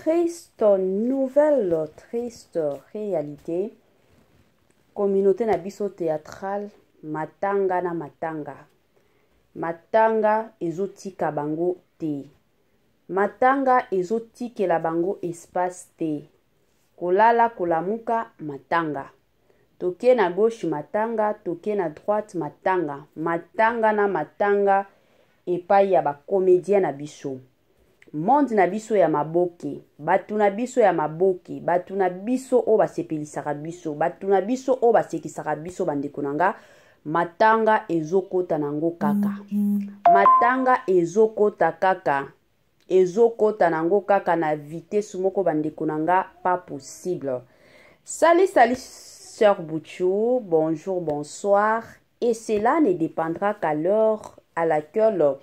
Triste nouvelle, triste réalité. Communauté na biso théâtrale, matanga na matanga. Matanga ezotika bango te. Matanga ezotikela bango espace te. Kolala kolamuka matanga. Toke na gauche matanga, toke na droite matanga. Matanga na matanga epai ya ba comédien na biso. Monde na biso ya maboke, bato na biso ya maboke, bato na biso oyo basepelisaka biso, bato na biso oyo basekisaka biso, bandeko na nga, matanga ezokota nango kaka. Matanga ezokota kaka. Ezokota nango kaka na vitesse moko, bandeko na nga, pas possible. Salut, salut, sœur Bouchou, bonjour, bonsoir. Et cela ne dépendra qu'à l'heure à laquelle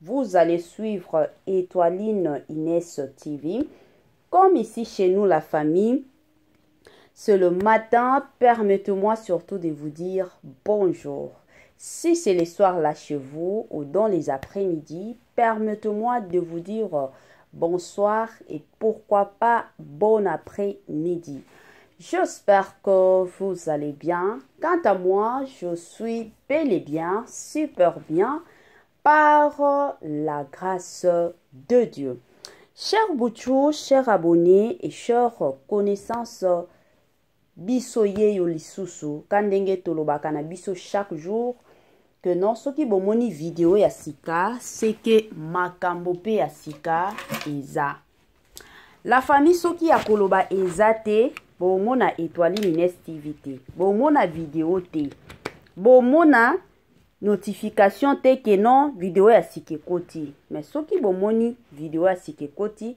vous allez suivre Étoiline Inès TV. Comme ici chez nous, la famille, c'est le matin, permettez-moi surtout de vous dire bonjour. Si c'est le soir là chez vous ou dans les après-midi, permettez-moi de vous dire bonsoir et pourquoi pas bon après-midi. J'espère que vous allez bien. Quant à moi, je suis bel et bien, super bien, par la grâce de Dieu. Chers Bouchou, chers abonnés et chers connaissances, biso yeyo lisusu, ka ndenge tolobaka na biso chaque jour, que non, soki bomoni vidéo ya sika, c'est que makambo pe ya sika eza. La famille, soki ya koloba eza te, bomona Étoiline Inès TV te, bomona vidéo te, bomona notification te que non, vidéo ya sika ekoti. Mais soki bomoni vidéo ya sika ekoti,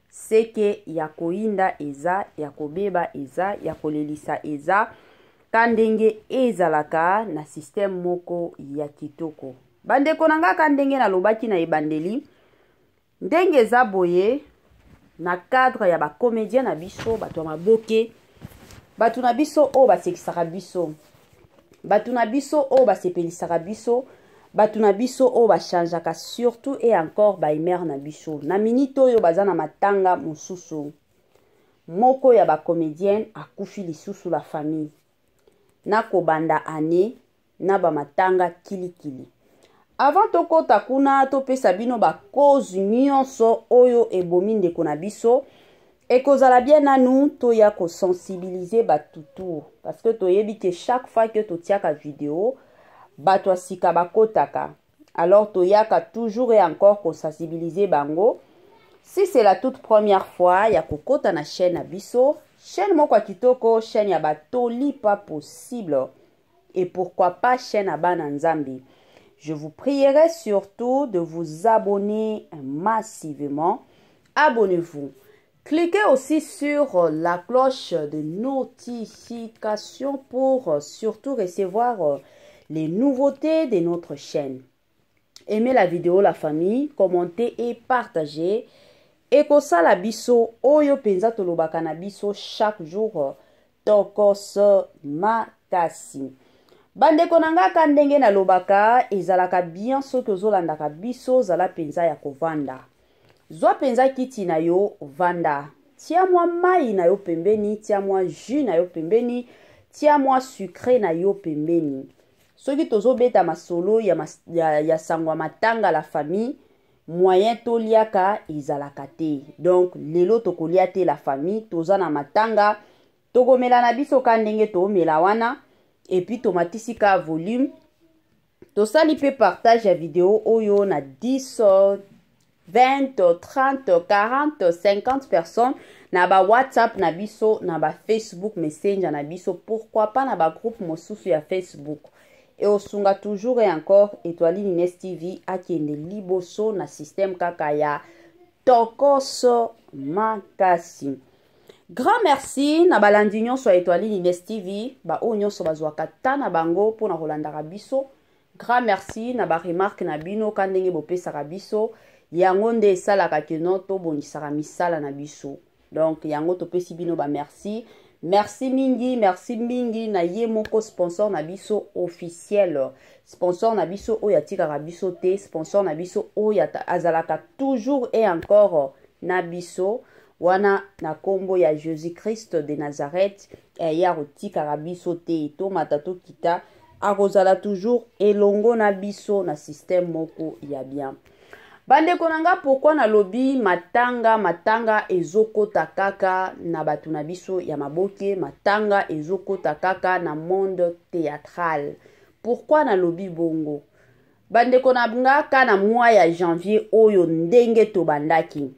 c'est que ya koyinda eza, ya kobeba eza, ya kolelisa eza, ka ndenge ezalaka na système moko ya kitoko. Bandeko na nga, ka ndenge nalobaki na ebandeli, ndenge eza boye na cadre ya ba comédien na biso, bato ya maboke, bato na biso oyo basekisaka biso, bato na biso oyo basepelisaka biso, bato na biso oyo bachangeaka surtout et encore ba humeur na biso. Na minute oyo baza na matanga mosusu, moko ya ba comédienne akufi lisusu, la famille, na kobanda année na ba matanga kilikili. Avant tokota kuna, topesa bino ba cause nyonso oyo ebomi ndeko na biso, ekozala bien nanu toya kosensibiliser bato tout, parce que toyebi ke chaque fois que totiaka video, bato ya sika bakotaka. Alors toyaka toujours et encore kosensibiliser bango. Si c'est la toute première fois ya kokota na chaîne na biso, chaîne moko ya kitoko, chaîne ya batoli pas possible, et pourquoi pas chaîne ya bana Nzambe, je vous prierai surtout de vous abonner massivement. Abonnez-vous. Cliquez aussi sur la cloche de notification pour surtout recevoir les nouveautés de notre chaîne. Aimez la vidéo, la famille, commentez et partagez. Ekosala biso oyo penza tolobaka na biso chaque jour, tokos makasi. Bandeko na nga, ka ndenge nalobaka, ezalaka bien soki ozolandaka biso, ozala mpenza ya kovanda. Zwa mpenza kiti na yo, vanda, tia mwa mai na yo pembeni, tia mwa jus na yo pembeni, tia mwa sucré na yo pembeni. Soki tozobeta masolo ya sango ya matanga, la famille, moyen toliaka ezalaka te. Donc lelo tokolia te, la famille, toza na matanga. Tokomela na biso ka ndenge toomela wana, et puis tomatisi ka volume, tosali mpe partage ya video oyo na 10, 20, 30, 40, 50 personnes na ba WhatsApp na biso, na ba Facebook Messenger na biso, pourquoi pas na ba groupe mosusu ya Facebook. Eosunga toujours et encore Étoiline Ines TV akende liboso na système kaka ya tokoso makasi. Grand merci na balandi nyonso ya Étoiline Ines TV, baoyo nyonso bazwaka ta na bango mpona kolandaka biso. Grand merci na baremarque na bino, ka ndenge bopesaka biso yango nde esalaka ke no tobongisaka misala na biso. Donc yango topesi bino ba merci, merci mingi, merci mingi na ye moko sponsor na biso officiel, sponsor na biso oyo atikaka biso te, sponsor na biso oyo azalaka toujours et encore na biso. Wana na kombo ya Jesus Christ de Nazareth, eh, ye akotikaka biso te, tomata tokita, akozala toujours elongo na biso na système moko ya bien. Bandeko na nga, pourquoi nalobi matanga? Matanga ezokota kaka na bato na biso ya maboke, matanga ezokota kaka na monde théâtral. Pourquoi nalobi bongo? Bandeko na nga, ka na mois ya janvier oyo, ndenge tobandaki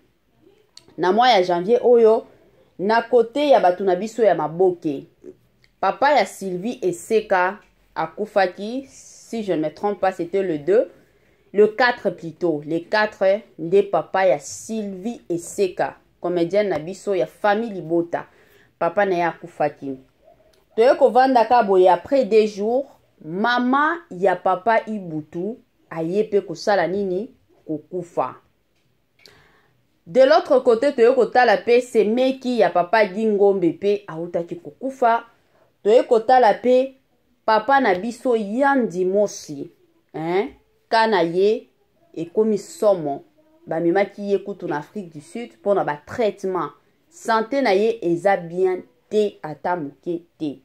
na mois ya janvier oyo, na kote ya bato na biso ya maboke, papa ya Sylvie Eseka akufaki. Si je ne me trompe pas, c'était le 2, le 4 plutôt, le 4 nde papa ya Sylvie Eseka, comédienne na biso ya famille Libota, papa na ye akufaki. Toye kovandaka boye, après 2 jours, mama ya papa Ibutu aye mpe kosala nini? Kokufa. De l'autre côté, toye kotala mpe semeki ya papa Gingombe mpe autaki kokufa. Toye kotala mpe papa na biso Yandi Mosi, hein? Ka na ye ekomi somo, bamemaki ye kutu na Afrique du Sud mpona batraitement. Santé na ye eza bien te, ata moke te.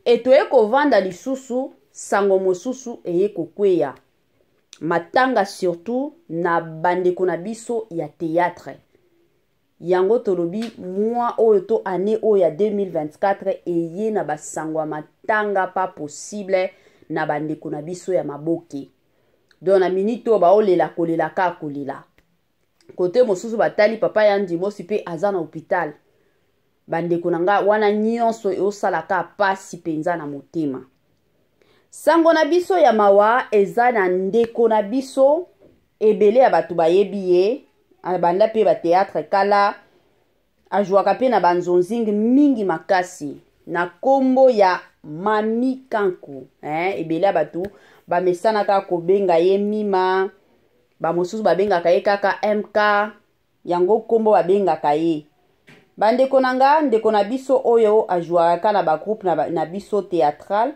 E toye kovanda lisusu, sango mosusu eye kokweya, matanga surtout na bandeko na biso ya théâtre. Yango tolobi mwa oyo to année oyo ya 2024 eye na basango ya matanga pas possible na bandeko na biso ya maboke. Donc na minute oyo baolela, kolela kaka kolela. Kote mosusu batali papa ya Ndimosi mpe aza na hôpital. Bandeko na nga, wana nyonso eosalaka pasi mpenza na motema. Sango na biso ya mawa eza na ndeko na biso, ebele ya bato bayebi ye, abanda mpe bateatre kala, azwaka mpe na banzonzingi mingi makasi, na nkombo ya Mami Kanku, eh, ebele ya bato bamesanaka kobenga ye Mima, bamosusu babengaka ye kaka MK, yango nkombo babengaka ye. Bandeko na nga, ndeko na biso oyo ajwaka na bagroupe na biso théâtral.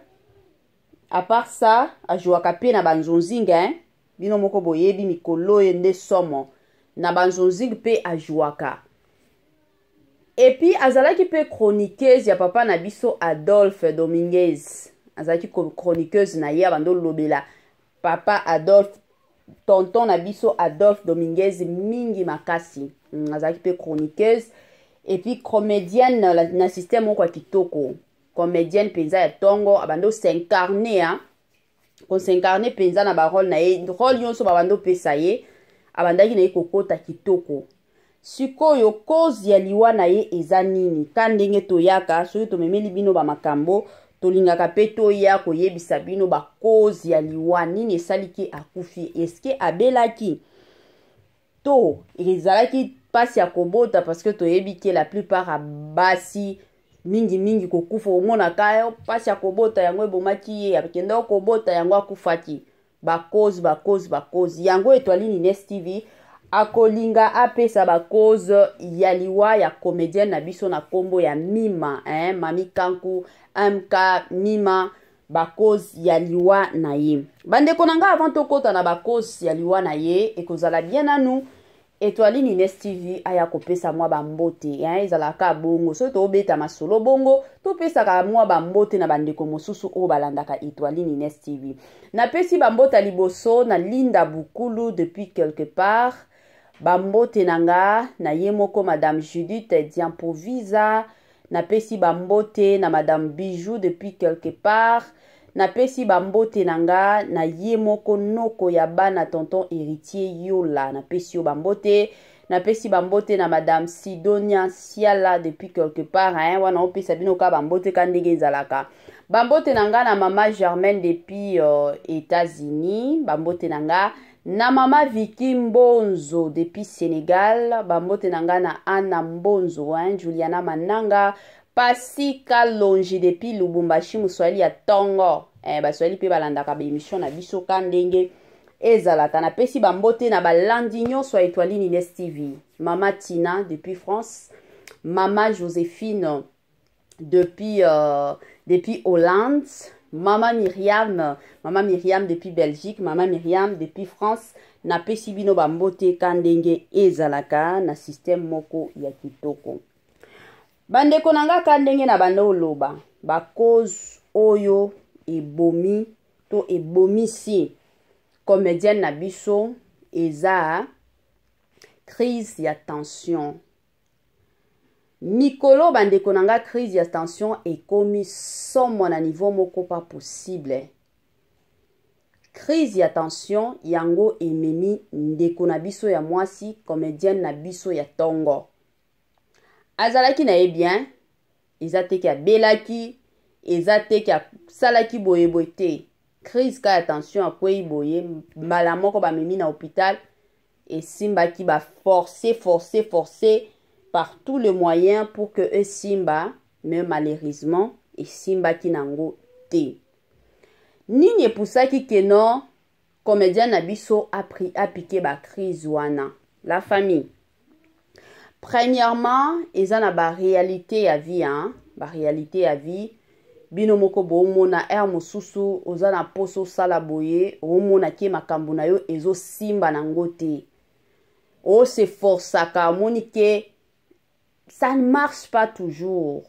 À part ça, ajwaka mpe na banzonzinga, hein? Bino moko boyebi mikolo oyo nde somo na banzonzinga mpe ajwaka. Et puis azalaki mpe chroniqueuse ya papa na biso Adolphe Dominguez. Azalaki chroniqueuse na ye, abandi olobela papa Adolphe, tonton na biso Adolphe Dominguez mingi makasi. Azalaki mpe chroniqueuse et puis comédienne na système moko ya kitoko, comédienne mpenza ya ntongo. Abandi os'incarner, hein? Kos'incarner mpenza na barole na ye, role nyonso babandi opesa ye, abandaki na ye kokota kitoko. Sikoyo cause ya liwa na ye eza nini? Ka ndenge toyaka, soki tomemeli bino bamakambo, tolingaka mpe toya koyebisa bino bacause ya liwa, nini esaliki akufi, eske abelaki to ezalaki mpasi ya kobota? Parce que toyebi ke la plupart ya basi mingimingi kokufa, omonaka mpasi ya kobota yango ebomaki ye, akendaki kobota yango akufaki. Bacause, bacause, bacause yango, Etoile Nines TV akolinga apesa bacause ya liwa ya comédienne na biso na nkombo ya Mima, eh, Mami Kanku, MK, Mima, bacause ya liwa na ye. Bandeko na ngai, avant tokɔta na bacause ya liwa na ye, ekozala bien nanu Etoile Nines TV aya kopesa mwa bambote, hein, ezalaka bongo soki tobeta masolo bongo, topesaka mwa bambote na bandeko mosusu oyo balandaka Etoile Nines TV. Napesi bambote ya liboso na Linda Bukulu depuis quelque part. Bambote na nga na ye moko Madame Judith Diampovisa. Napesi bambote na Madame Bijou depuis quelque part. Napesi bambote na nga na ye moko noko ya bana, tonton Héritier Yola, napesi yo bambote. Napesi bambote na Madame Sidonia Siala depuis quelque part, hein, wana opesa bino ka bambote ka ndenge ezalaka. Bambote na nga na mama Germaine depuis États-Unis. Bambote na nga na mama Viki Mbonzo depuis Sénégal. Bambote na nga na Anna Mbonzo, hein, Juliana Mananga, Pasika Longi depuis Lubumbashi, moswahili ya ntongo, eh, baswahili mpe balandaka baémission na biso ka ndenge ezalaka. Napesi bambote na balandi nyonso ya Etoile Nines TV, mama Tina depuis France, mama Joséphine depuis Hollande. Mama Myriam, Mama Myriam depuis Belgique, Mama Myriam depuis France, napesi bino bambote ka ndenge ezalaka na système moko ya kitoko. Bandeko na nga ka ndenge na banda oloba, ba cause oyo ebomi to ebomisi comedienne na biso eza crise ya tension. Mikolo bandeko na nga crise ya tension ekomi somo na niveau moko pas possible. Crise ya tension yango ememi ndeko na biso ya mwasi comedienne na biso ya tongo. Azalaki na ye bien, eza te ke abelaki, eza te ke asalaki boye boye te. Crise ka ya tension akwei boye mbala moko bamemi na hôpital esimbaki ba forcer forcer forcer par tous les moyens pour que esimba mais malheureusement esimbaki nango te. Nini epusaki ke non comédien na biso apike ba crise wana? La famille, premièrement eza na ba réalité ya vie, hein? Ba réalité ya vie bino moko boomona heure mosusu oza na poso osala boye, omona ke makambo na yo ezosimba nango te, ose forçaka, omoni ke ça ne marche pas toujours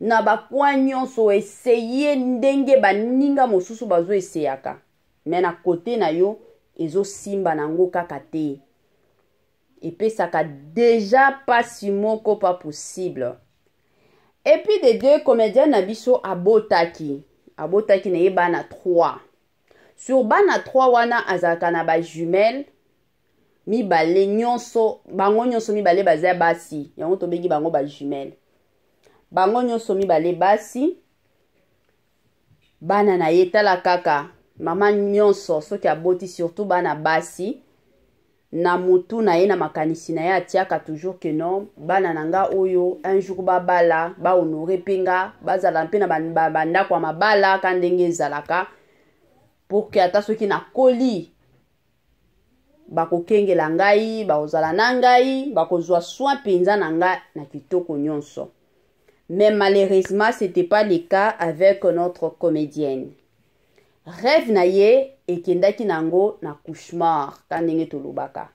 na bacoin nyonso. Essaye ndenge baninga mosusu bazoeseyaka, me na kote na yo ezosimba nango kaka te, epesaka déjà pasi moko pas possible. Et puis de deux, comédien na biso abotaki na ye bana 3. Sur bana 3 wana, azalaka na bajumelle mibale. Nyonso, bango nyonso mibale baza basi, yango tobengi bango bajumelle. Bango nyonso mibale basi, bana na ye. Tala kaka mama nyonso soki aboti, surtout bana basi, na mutu na ye, na makanisi na ye, atiaka toujours ke non, bana na nga oyo un jour babala, bahonore mpe nga, bazala mpe na bandako ya mabala ka ndenge ezalaka, pour ke ata soki nakoli, bakokengela ngai, bakozala na ngai, bakozwa soin mpenza na nga na kitoko nyonso. Mais malheureusement, c'était pas le cas avec notre comédienne. Rêve na ye ekendaki nango na cauchemar ka ndenge tolobaka.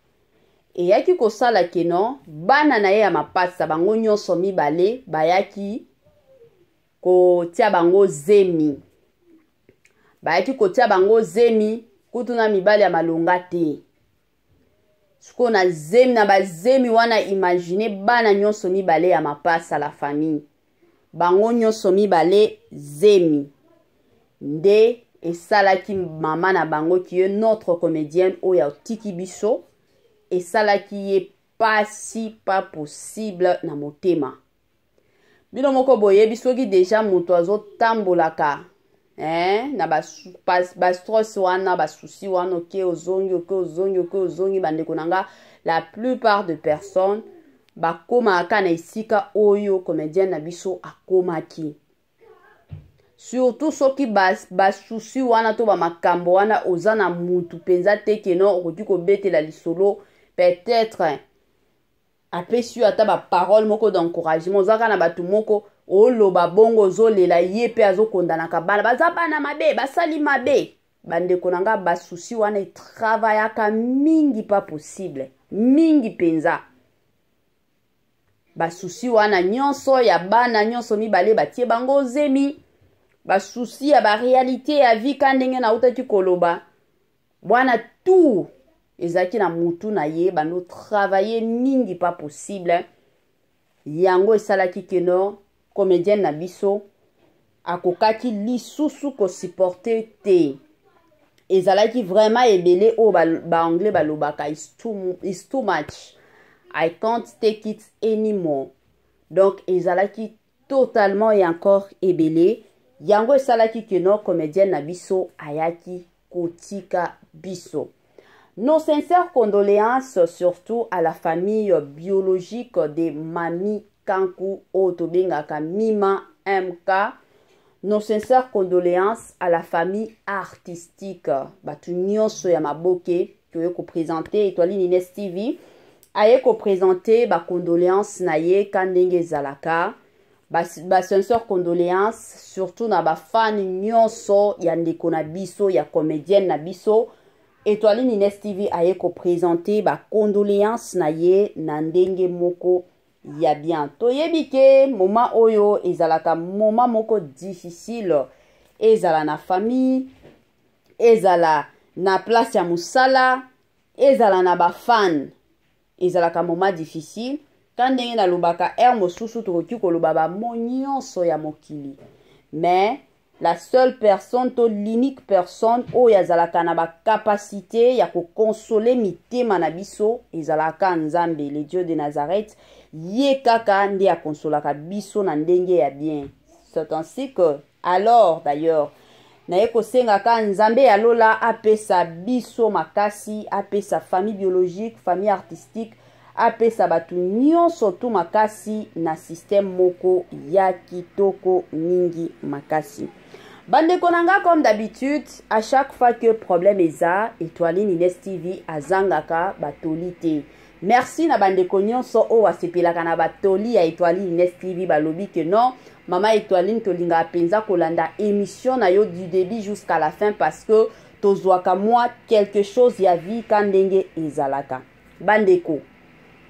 Eyaki kosala ke non, bana na ye ya mapasa, bango nyonso mibale, bayaki kotia bango zemi. Bayaki kotia bango zemi kutu na mibali ya malonga te. Sikoyo na zemi, na bazemi wana, imagine bana nyonso mibale ya mapasa, la famille, bango nyonso mibale zemi. Nde esalaki mama na bango, qui est notre comédienne oyo atiki biso, esalaki ye pasi pas possible na motema. Bino moko boyebi, soki déjà moto azotambolaka, eh, na bastress wana, basusi wana, oke ozongi, oke ozongi, oke ozongi, bandeko na nga, la plupart de personnes bakomaka na esika oyo comédienne na biso akomaki. Surtout soki basusi bas wana to bamakambo wana, oza na mutu mpenza te ke non, okoki kobetela lisolo, peut-être apesi yo ata baparole moko d'encouragement. Oza kaka na bato moko, oloba bongo, ozolela, ye mpe azokondanaka bana, baza bana mabe, basali mabe. Bandeko na nga, basusi wana etravayaka mingi pas possible, mingi mpenza. Basusi wana nyonso ya bana nyonso mibale batie bango zemi, basusi ya baréalité ya vie ka ndenge nautaki koloba bwana, tout ezalaki na mutu na ye, bando travaille mingi pas possible. Yango esalaki ke non, comédienne na biso akokaki lisusu kosupporte te. Ezalaki vraiment ebele, oyo baanglais ba balobaka is too much, I can't take it anymore. Donc ezalaki totalement et encore ebele. Yango esalaki ke non, comédienne na biso ayaki kotika biso. Nos sincères condoléances surtout à la famille biologique de Mami Kanku, oyo tobengaka Mima MK. Nos sincères condoléances à la famille artistique, bato nyonso ya maboke. Toye koprésente Etoile Ines TV, aye koprésente bacondoléance na ye ka ndenge ezalaka. Ba, ba sincère condoléances surtout na ba fan nyonso ya ndeko na biso ya comédienne na biso Etoiline Ines TV aye ko présenter ba condoléances na ye na ndenge moko ya bien. Toyebi ke moment oyo ezalaka moment moko difficile ezala na famille, ezala na place ya mosala, ezala na ba fan. Ezalaka moment difficile. Ka ndenge nalobaka heure mosusu tokoki koloba ba mots nyonso ya mokili. Mais la seule personne to l'unique personne oyo azalaka na ba capacité ya kokonsole mitema na biso ezalaka Nzambe, le Dieu de Nazareth. Ye kaka nde akonsolaka biso na ndenge ya bien. C'est ainsi que alors d'ailleurs naye kosengaka Nzambe ya lola apesa biso makasi, apesa famille biologique, famille artistique, apesa bato nyonso tu makasi na système moko ya kitoko mingi makasi. Bandeko na nga, comme d'habitude, à chaque fois que problème eza, Etoiline Ines TV azangaka batoli te. Merci na bandeko nyonso oyo basepelaka na batoli ya Etoiline Ines TV. Balobi que non, mama Etoiline, tolingaka mpenza kolanda émission na yo du début jusqu'à la fin parce que tozwaka mwa quelque chose ya vie ka ndenge ezalaka. Bandeko,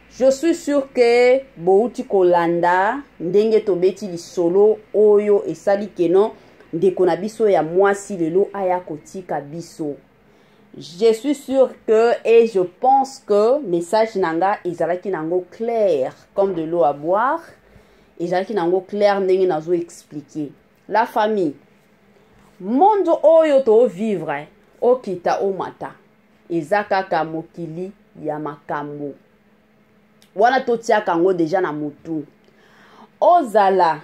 je suis sûr que bouti kolanda ndenge tobeti lisolo oyo esali ke non ndeko na biso ya mwasi lelo aya kotika biso. Je suis sûr que et je pense que message nanga ezalaki nango clair comme de l'eau à boire, ezalaki nango clair ndenge nazo expliquer. La famille, monde oyo to vivre okita omata eza kaka mokili ya makambo wana totiaka yango deja na mutu. Ozala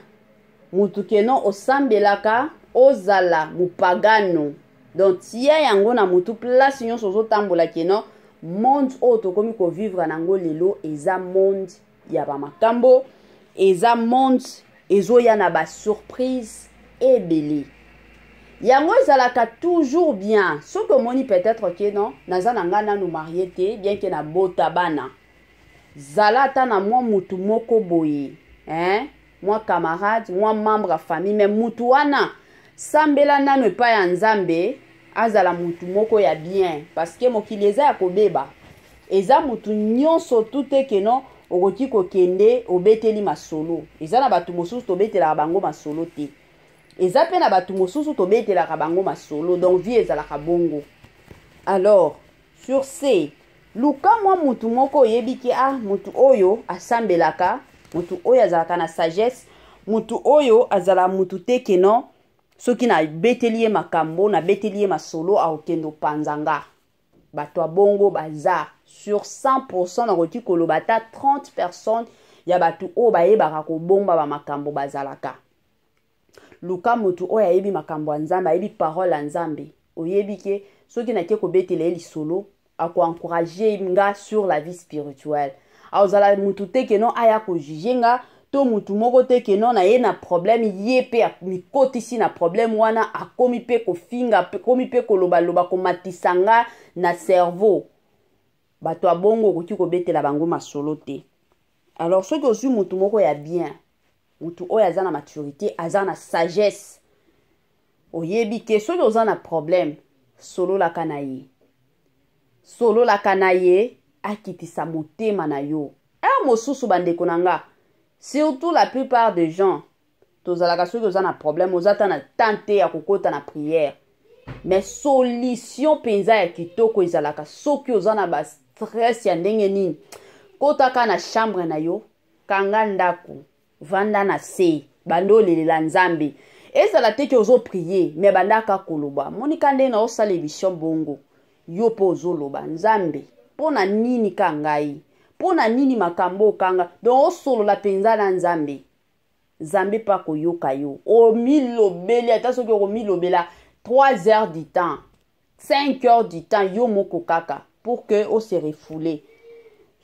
mutu keno osambelaka, ozala mopagano, donc tia yango na mutu place nyonso ozotambola keno monde oyo tokomi kovivre nango lelo eza monde ya bamakambo, eza monde ezoya na basurprise ebele. Yango ezalaka toujours bien soki omoni peut-être ke non, naza na ngai nanu marie te, bien ke nabota bana, zala ata na mwa mutu moko boye, hein? Mwa camarade, mwa membre ya famille, mais mutu wana sambela nanu epai ya Nzambe azala mutu moko ya bien, parce que mokili eza ya kobeba. Eza mutu nyonso tu te ke non okoki kokende obeteli masolo. Eza na bato mosusu tobetelaka bango masolo te, eza mpe na bato mosusu tobetelaka bango masolo. Donc vie ezalaka bongo. Alors sur ce, luka mwa mutu moko oyebi ke ah, mutu oyo asambelaka, mutu oyo azalaka na sagesse, mutu oyo azala mutu te ke non soki nabeteli ye makambo, nabeteli ye masolo, akokende opanza nga. Bato ya bongo baza sur 100%, nakoki koloba ata 30 personnes ya bato oyo bayebaka kobomba bamakambo bazalaka. Luka motu oyo ayebi makambo ya Nzambe, ayebi parole ya Nzambe, oyebi ke soki nake kobetela ye lisolo akoencourage nga sur la vie spirituelle. Akozala mutu te ke non aya kojuge nga, to mutu moko te ke non naye na problème, ye mpe mikotisi na problème wana, akomi mpe kofinga, akomi mpe kolobaloba, komatisa nga na cerveau. Bato ya bongo okoki kobetela bango masolo te. Alors soki ozwi mutu moko ya bien, mutu oyo aza na maturité, aza na sagesse, oyebi ke soki oza na problème, sololaka na ye, sololaka na ye, akitisa motema na yo. Heure mosusu bandeko na nga, surtout la plupart des gens tozalaka, soki oza na problème oza ata na temps te ya kokota na prière. Mais solution mpenza ya kitoko ezalaka soki oza na ba stress ya ndenge nini, kotaka na chambre na yo, kanga ndako, vanda na se, banda olelela Nzambe. Ezala te ke ozoprie, me bandaka koloba. Monika ndenge na osala émission bongo, yo mpe ozoloba Nzambe, mpo na nini ka ngai, mpo na nini makambo okanga. Donc osolola mpenza na Nzambe, Nzambe mpe akoyoka yo. Omilobeli, ata soki okomilobela 3 heures du temps, 5 heures du temps, yo moko kaka pour que ose refoule.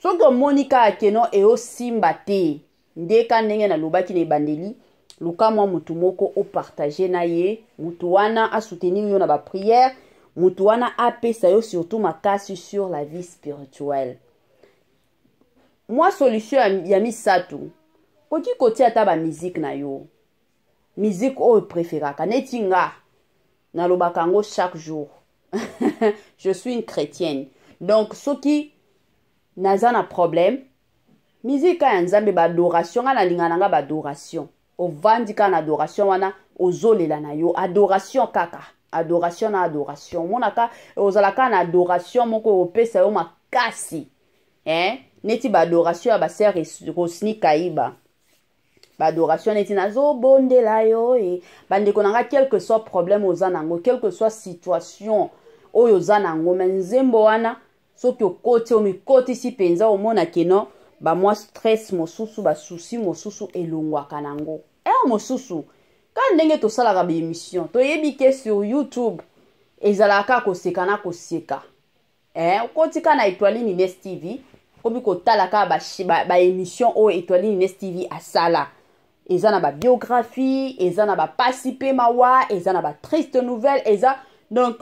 Soki omoni kaka keno eosimba te, nde ka ndenge nalobaki na ebandeli, luka mwa mutu moko opartage na ye, mutu wana asoutenir yo na baprière, mutu wana apesa yo surtout makasi sur la vie spirituelle. Mwa solution ya misato, Koki kotia ata ba musique na yo. Musique oyo preferaka neti nga nalobaka yango chaque jour. Je suis une chrétienne. Donc soki naza na problème, musique ya Nzambe ba adoration nga nalinga na nga ba adoration. Ovandi kaka na adoration wana ozolela na yo adoration kaka adoration na adoration omonaka ozala kaka na adoration moko opesa yo makasi eh? Neti ba adoration ya ba sœur Rosny Kaiba, ba adoration neti nazobondela yo e bandeko na nga, quel que soit problème oza nango, quel que soit situation oyo oza nango, me nzembo wana soki okoti omikotisi mpenza, omona keno bamwa stress mosusu, basusi mosusu elongwaka nango. Heure mosusu kaka ndenge tosalaka baémission, toyebi ke sur YouTube ezalaka kaka koseka na koseka. Okoti kaka na Etoiline Ines TV, okomi kotala kaka baémission ba, ba oyo Etoiline Ines TV asala. Eza na babiographie, eza na bapasi mpe mawa, eza na batriste nouvelle, eza donc,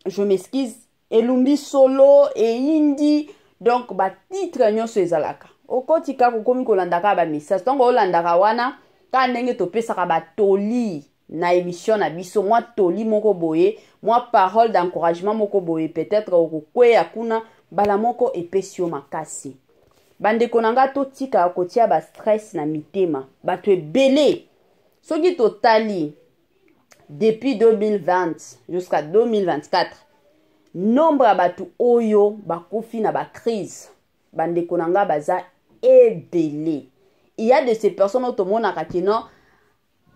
je m'excuse, elumbi solo eyindi. Donc batitre nyonso ezalaka, okoti kaka, okomi kolanda kaka bamessage. Ntango olandaka wana kaka ndenge topesaka batoli na émission na biso, mwa toli moko boye, mwa parole d'encouragement moko boye, peut-être okokweya kuna mbala moko epesi yo makasi. Bandeko na nga, totika kotia bastress na mitema. Bato ebele, soki totali depuis 2020 jusqu'à 2024, nombre ya bato oyo bakufi na bacrise, bandeko na nga, baza ebele. Il y a de ces personnes oyo tomonaka kino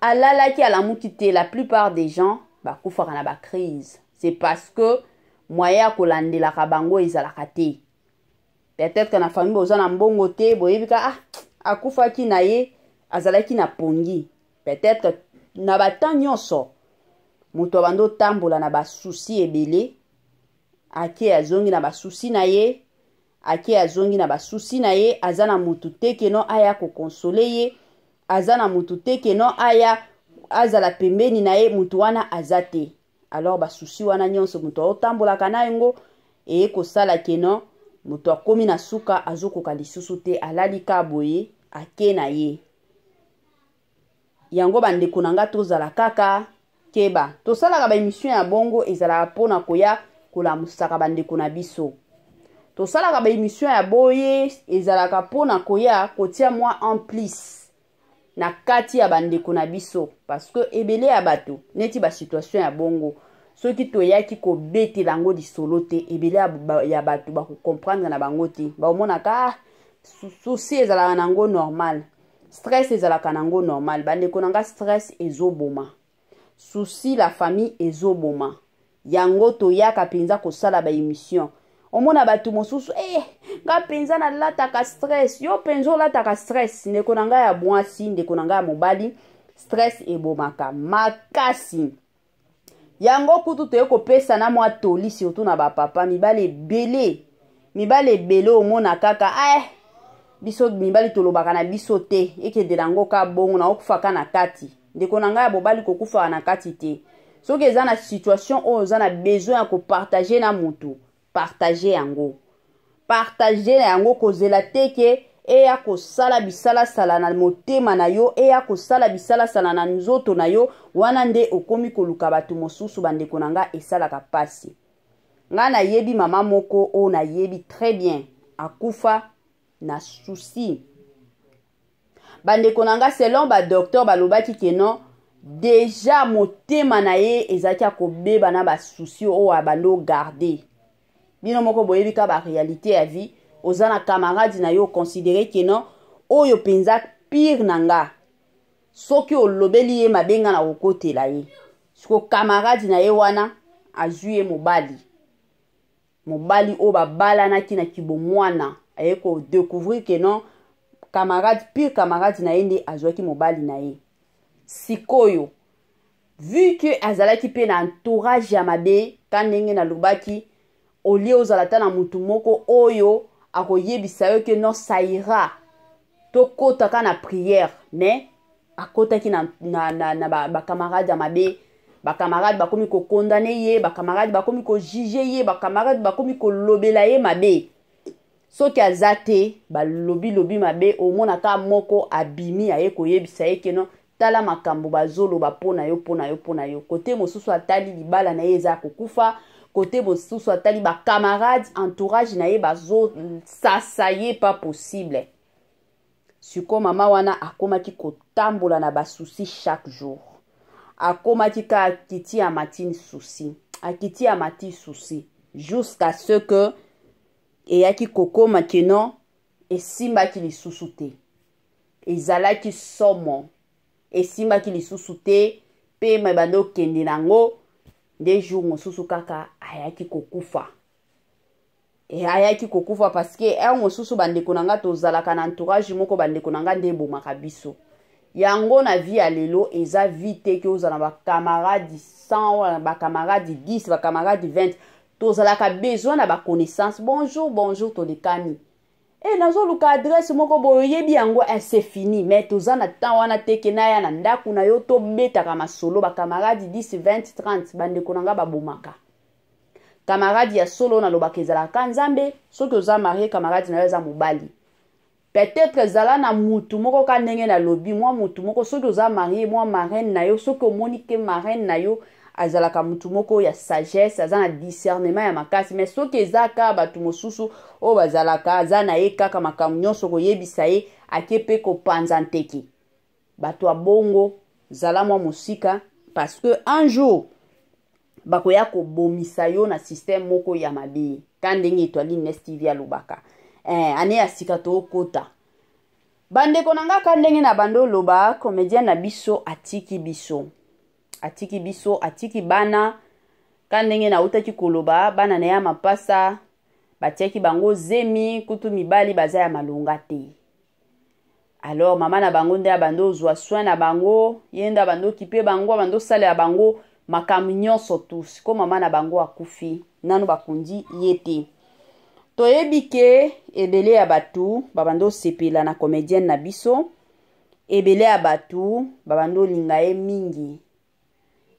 alalaki, alamuki te. La plupart des gens bakufaka na bacrise, c'est parce que moyen ya kolandelaka bango ezalaka te. Peut-être na famille boza na mbongo te, boyebi ka ah, akufaki na ye, azalaki na pongi. Peut-être na batemps nyonso moto abandi otambola na basusi ebele, ake azongi na basusi na ye, ake azongi na basusi na ye, aza na motu te keno aya koconsoler ye, aza na motu te keno aya azala pembeni na ye, motu wana aza te. Alors basusi wana nyonso moto aotambolaka na yango eye kosala keno moto akomi na suka, azokoka lisusu te, alali ka boye, ake na ye. Yango bandeko na nga, tozala kaka keba. Tosalaka baémission ya bongo, ezalaka mpona koya kolamusaka bandeko na biso. Tosalaka baémission ya boye, ezalaka mpona koya kotia mwa en plus na kati ya bandeko na biso, parce que ebele ya bato neti basituation ya bongo, soki toyaki kobetela yango lisolo te, ebele ya bato bakocomprendre na bango te. Baomonaka ah, souci ezalaka nango normal, stress ezalaka nango normal. Bandeko na nga, stress ezoboma, souci la famille ezoboma. Yango toyaka mpenza kosala baémission. Omona bato mosusu eh, nga mpenza nalataka stress. Yo mpenza olataka stress, ndeko na ngai ya mwasi, ndeko na ngai ya mobali, stress ebomaka makasi. Yango kutu toye kopesa na mwa toli, surtout na bapapa mibali ebele. Mibali ebele omona kaka eh, biso mibali tolobaka na biso te, ekendela yango ka bongo, na okufaka na kati. Ndeko na ngai ya mobali, kokufaka na kati te. Soki eza na situation oyo oza na besoin ya kopartager na motu, partage yango, partage na yango. Kozela te ke eya kosala bisalasala na motema na yo, eya kosala bisalasala na nzoto na yo, wana nde okomi koluka bato mosusu. Bandeko na nga, esalaka mpasi. Ngai nayebi mama moko oyo nayebi très bien, akufa na souci. Bandeko na nga, selon badocteur, balobaki ke non, déjà motema na ye ezalaki ya kobeba na basusi oyo abandi ogarder. Bino moko boyebi ka baréalité ya vie. Oza na camarade na yo, oconsidérer ke non, oyo mpenza pire na nga, soki olobeli ye mabe, nga na kokotela ye. Siko camarade na ye wana azwi ye mobali, mobali oyo babalanaki na kibomwana, aye kodécouvrir ke non, camarade pire camarade na ye nde azwaki mobali na ye. Sikoyo vu que azalaki mpe na entourage ya mabe, ka ndenge nalobaki, olie ozala ata na motu moko oyo akoyebisa yo ke non, ça ira, tokɔtaka na prière, mais akɔtaki na bacamarade ya mabe. Bacamarade bakomi kocondamner ye, bacamarade bakomi kojuger ye, bacamarade bakomi kolobela ye mabe. Soki aza te, balobi lobi mabe, omona kaka moko abimi aye koyebisa ye keno tala makambo bazoloba mpo na yo, mpo na yo, mpo na yo. Kote mosusu atali libala na ye eza ya kokufa, kote mosusu atali ba camarades, entourage na ye bazosasa ye pas possible. Sikoyo mama wana akomaki kotambola na ba soucis chaque jour. Akomaki ka akiti amati souci, akiti amati souci jusqu'à ce que eyaki kokoma que non, esimbaki lisusu te. Ezalaki somo, esimbaki lisusu te, pema ebandi okende nango nde jour mosusu kaka ayaki kokufa. E, ayaki kokufa parce que heure mosusu bandeko na nga tozalaka na entourage moko, bandeko na nga nde ebomaka biso. Yango na vie ya lelo eza vie te ke ozala na bacamarade 100, bacamarade 10, bacamarade 20. Tozalaka besoin na baconnaissance. Bonjour, bonjour, tolekani. E, nazoluka adresse moko boye, oyebi yango, eh, c'est fini. Mais toza na temps wana te ke naya na ndako na yo tobetaka masolo. Bacamarade 10, 20, 30, bandeko na nga babomaka. Camarade ya solo nalobaka ezalaka Nzambe. Soki oza marie, camarade na yo aza mobali, peut-être ezala na mutu moko ka ndenge nalobi, mwa mutu moko. Soki oza marie, mwa marraine na yo, soki omoni ke marraine na yo azalaka mutu moko ya sagesse, aza na discernement ya makasi. Mais soki eza kaka bato mosusu oyo bazalaka, aza na ye kaka makambo nyonso koyebisa ye, ake mpe kopanza nteke, bato ya bongo zala mwa mosika, parce que un jour bakoya kobomisa yo na système moko ya mabe. Ka ndenge Etoile Nes TV alobaka, ane ya sika tookota, bandeko na nga, ka ndenge na bando oloba, comédien na biso atiki biso, atiki biso, atiki bana. Ka ndenge nautaki koloba, bana na ya mapasa batiaki bango zemi, kutu mibali baza ya malonga te. Alors mama na bango nde abandi ozwa soin na bango, ye nde abandi okipe bango, abandi osalela bango makambo nyonso tu. Siko mama na bango akufi, nanu bakundi ye te. Toyebi ke ebele ya bato babandi osepela na comédienne na biso, ebele ya bato babandi olinga ye mingi,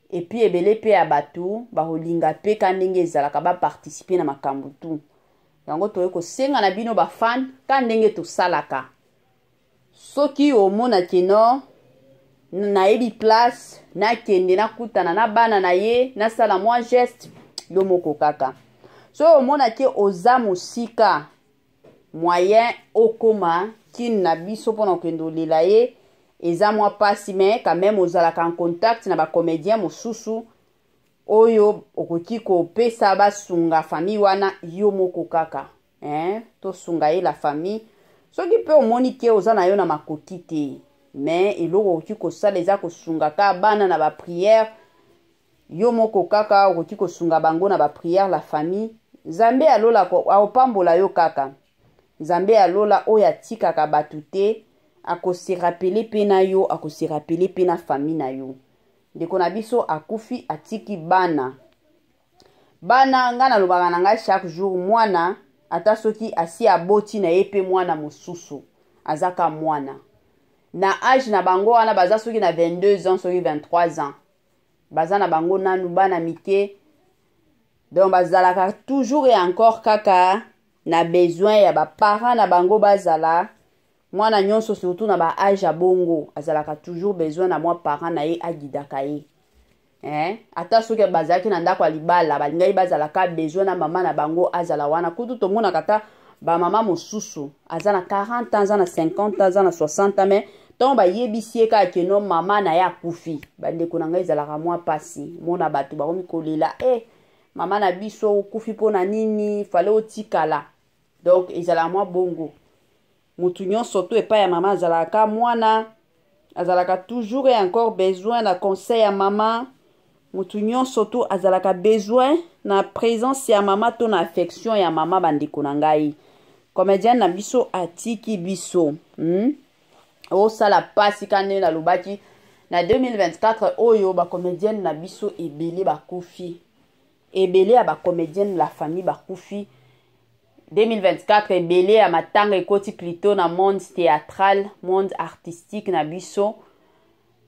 et puis ebele mpe ya bato bakolinga mpe ka ndenge ezalaka baparticipe na makambo tu. Yango toye kosenga na bino bafan, ka ndenge tosalaka, soki omona keno nayebi place nakende nakutana na bana na ye, nasala mwa geste, yo moko kaka. Soki omona ke oza mosika, moyen okoma kine na biso mpona kokende olela ye eza mwa pasi, mais quand même ozalaka en contact na bacomédien mosusu oyo okoki kopesa basunga famille wana, yo moko kaka, hein? Tosunga ye la famille. Soki mpe omoni ke oza na yo na makoki te, mais eloko okoki kosala eza kosunga kaka bana na baprière, yo moko kaka okoki kosunga bango na baprière, la famille. Nzambe alola aopambola yo kaka. Nzambe alola oyo atikaka bato te akose rappeler mpe na yo, akose rappeler mpe na famille na yo. Ndeko na biso akufi, atiki bana. Bana, ngai nalobaka na ngai chaque jour, mwana ata soki asi aboti na ye mpe mwana mosusu, aza ka mwana. Na age na bango wana baza soki na 22 ans, soki 23 ans, baza na bango nanu bana mike. Donc bazalaka toujours et encore kaka na besoin ya baparent na bango. Bazala mwana nyonso, surtout na baage ya bongo, azalaka toujours besoin na mwa parent na ye aguidaka ye, eh? Ata soki bazalaki na ndako ya libala, balingaki bazalaka besoin na mama na bango azala wana. Kutu tomonaka ata bamama mosusu aza na 40 ans, aza na 50 ans, aza na 60 ans, mais ntango bayebisi ye kaka keno mama na ye akufi, bandeko na ngai, ezalaka mwa mpasi. Mona bato bakomi kolela: "E, mama na biso okufi mpo na nini? Fale otikala." Donc ezalaka mwa bongo. Motu nyonso to epai ya mama azalaka mwana, azalaka toujours et encore besoin na conseil ya mama. Motu nyonso to azalaka besoin na présence ya mama to na affection ya mama. Bandeko na ngai, comédienne na biso atiki biso, Osala pasi ka ndenge nalobaki, na 2024 oyo bacomédienne na biso ebele bakufi, ebele ya bacomédienne, la famille, bakufi 2024. Ebele ya matanga ekoti plutôt na monde théâtral, monde artistique na biso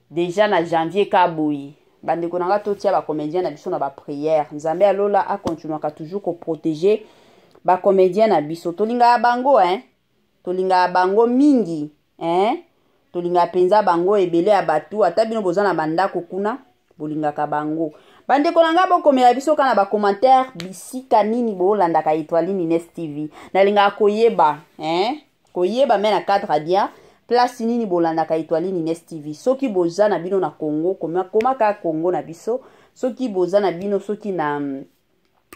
déjà na janvier ka boye. Bandeko na nga, totia bacomédien na biso na baprière. Nzambe alola akontinuaka toujours koprotéger. Bacomédien na biso tolingaka bango hein? Tolingaka bango mingi hein? Tolingaka mpenza bango ebele ya bato, ata bino boza na bandako kuna bolingaka bango. Bandeko na ngai, bokomela biso kaka na bacommentaire bisika nini bolandaka Etoile Ines TV. Nalingaka koyeba hein? Koyeba me na cadre bien place nini bolandaka Etoile Ines TV. Soki boza na bino na Congo, koma, koma kaka Congo na biso. Soki boza na bino soki na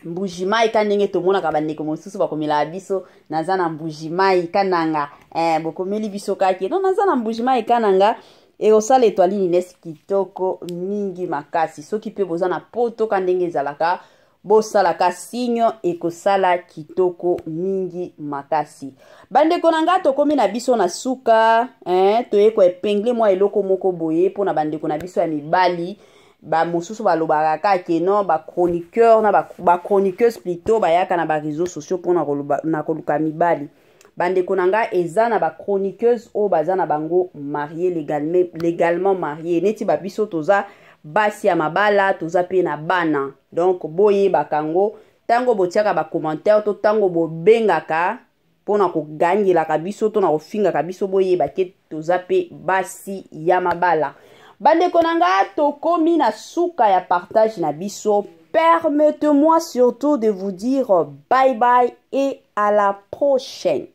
Mbujimai, ka ndenge tomonaka bandeko mosusu bakomelaka biso naza na Mbujimai Kananga, eh, bokomeli biso kake no naza na Mbujimai Kananga, ekosala Etoile Ines kitoko mingi makasi. Soki mpe boza na Poto, ka ndenge ezalaka, bosalaka signe, ekosala kitoko mingi makasi. Bandeko na ngai, tokomi na biso na suka eh, toye koépingler mwa eloko moko boye mpona bandeko na biso ya mibali. Bamosusu balobaka kaka ke non, bachroniqueur na bachroniqueuse plutôt bayaka na baréseaux sociaux mpona na koluka mibali. Bandeko na ngai, eza na bachroniqueuse oyo baza na bango marié légalement, légalement marié, neti babiso toza basi ya mabala, toza mpe na bana. Donc boyebaka yango ntango botiaka bacommentaire to ntango bobengaka mpona kogangelaka biso to na kofingaka biso, boyeba ke toza mpe basi ya mabala. Bandeko na nga, tokomi na suka ya partage na biso. Permettez-moi surtout de vous dire bye bye et à la prochaine.